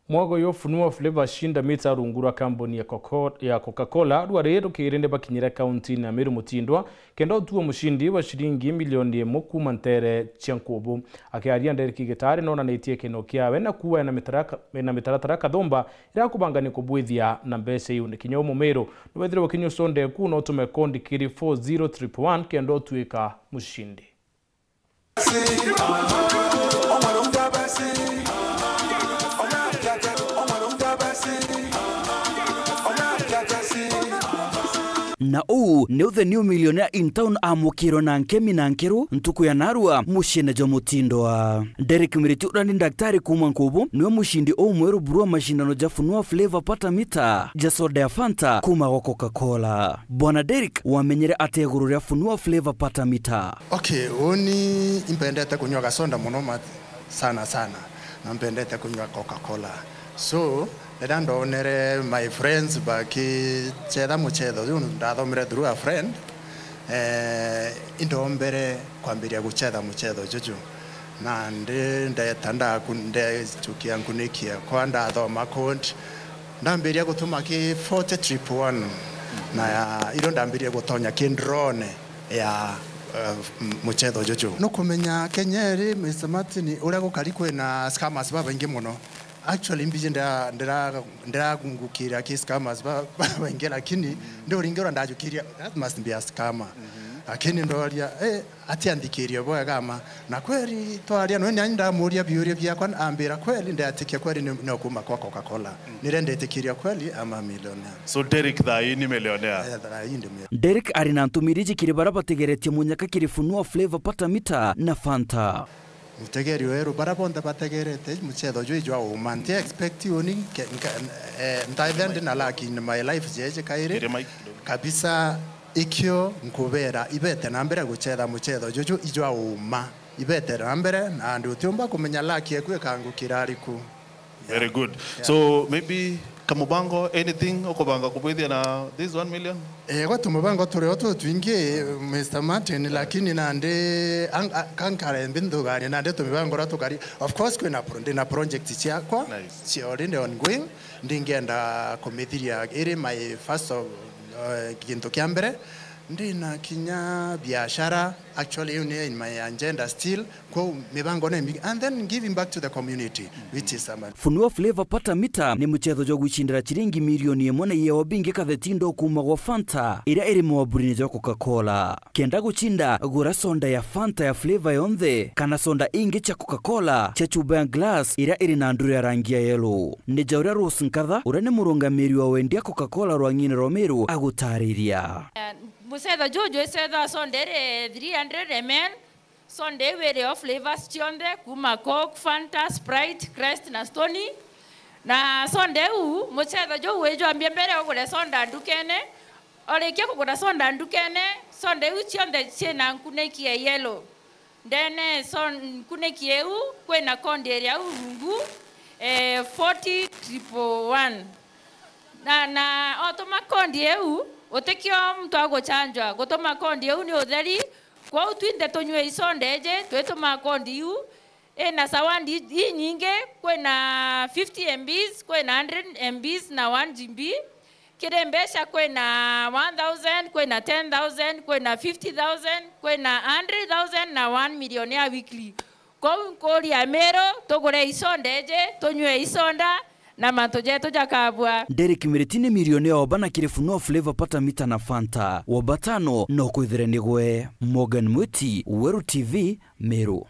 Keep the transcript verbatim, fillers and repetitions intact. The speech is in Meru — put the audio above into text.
Mwago yo Funua Flavour Shinda Mita rungu rwa kambuni ya Coca-, ya Coca-Cola rwari rukirinde bakinyire kaunti ya Meru Mutindwa kenda utuo mushindi wa shilingi milioni imwe kuuma ntere cia nkubu. Akiaria, Derrick Gitari nonanitie kino kiawe na kuuga ena mitaraka-, ena mitaratara kathumba iria akubangania kubwithia na mbeca iu. Ni kinya u Mumiru niwethire wakinya usonde ku no utume kondi kiri four zero triple one kenda utuika mushindi. Na uu niu the new millionaire in town amukirwe na nkemi na nkeru ntuku ya narua muciine jwa Mutindwa. Derrick Miriti uria ni ndaktari kuuma Nkubu niwe mucindi umweru buru wa macindano ja Funua Flavour Pata Mita ja soda ya Fanta kuuma gwa Coca-Cola. Bwana Derrick wamenyere atia iguru ria Funua Flavour Pata Mita? Okay, uni impendete kunywa gasoda muno ma-, sana sana. Na mpendete kunywa Coca-Cola. So, riria ndonere my friends bakichetha muchetho juu, ndathomire through a friend, eh, indombere kwambiria guchetha muchetho juju. Na ndi ndeta ndaku-, ndechukia nkuniki yakwa, ndathoma code, ndambiria gutuma ki forty triple one. Na ya, irio ndambirie gutonya ki ndrone ya, eh, m-, muchetho juju. Nukumenya Kenya iri, Mister Martin, uria gukari kwina scammers babaingi muno. Actually, mbiji ndira-, ndira-, ndiragungukira ki scammers ba-, babaingi, lakini ndi uringi uria ndajukiria, that must be a scammer. Lakini ndoria, eh, atianthikirie bwega ma. Na kweli twaria, nwe nani ndamuria biuria biakwa, ambira kweli, ndetikia kweli ni, ni ukuma kwa Coca-Cola. Nire ndetikiria kweli, I'm a millionaire. So Derrick thaa hii ni millionaire? Eh, thaa hii ndi millionaire. Derrick ari na ntumiri iji kiri baria bategeretie munyaka kiri Funua Flavour Pata Mita na Fanta. Mutegeri weru, baria bonthe bategerete muchetho juu jwa uma, nti expect uni ke-, nka-, eh, ntaithia ndi na luck in my life jeje kairi. Kiri mic kidogo. Kabisa, ikio nkubera, ibete na mbere guchetha muchetho juju ijwa uma. Ibete na mbere, na ndi utiumba kumenya luck eku ikangukira ariku. Very good. Yeah. So maybe Kamubango, anything ukubanga kubwithia na this one million? Eh, gwa tumubango turi o tutwingi, Mister Martin, lakini nandi ang-, a-, kankare mbi nthugania, nandi tumibango ra tukari. Of course, kwina pro-, ndina project ciakwa, nice, cia already ongoing, ndingenda kumithiria iri my first of, uh, gintu kia mbere. Ndina kinya biashara, actually, iu ni in my agenda still. Kwou mibango ni mingi, and then giving back to the community, which is, um, Funua Flavour Pata Mita ni muchetho jwa gwicindira ciringi milioni imwe na iyeo bingi katheti ndo kuuma gwa Fanta iria iri mwaburine jwa Coca-Cola. Kenda gucinda, gura soda ya Fanta ya flavour yonthe, kana soda ingi cia Coca-Cola cia chuba ya glass iria iri na nduru ya rangi ya yellow. Ni ja uria Rose Nkatha, uria ni murungamiri wa wendia Coca-Cola rwang'ine rwa Meru, agutariria. Mucetho juju icetho soda iri three hundred M L, soda iu iri o flavours cionthe, kuuma Coke, Fanta, Sprite, Crest na Stony. Na soda iu, mucetho juu wijwambia mbere ugure soda ndukene, orikia kugura soda ndukene, soda iu cionthe ciina nkuniki ya yellow. Ndene so-, nkuniki iu kwina kondi iria au rungu, eh, forty triple one. Na, na otuma kondi iu, utikio muntu aguchanjwa. Gutuma kondi iu ni utheri, kwou twinthe tunyue isoda iji, twituma kondi iu, ina sawandi inyingi, kwina fifty M Bs, kwina hundred M Bs na one G B. Kiri mbeca kwina one thousand, kwina ten thousand, kwina fifty thousand, kwina hundred thousand na one million ya weekly. Kou nkuria Miru, tugure isoda iji, tunyue isoda, na mantu jetu jakabua. Derek Miriti ni milioni ya obana kiri Funua Flavour, Pata Mita na Fanta. Wa batano no kwithire nigwe. Morgan Mwiti, Weru T V, Miru.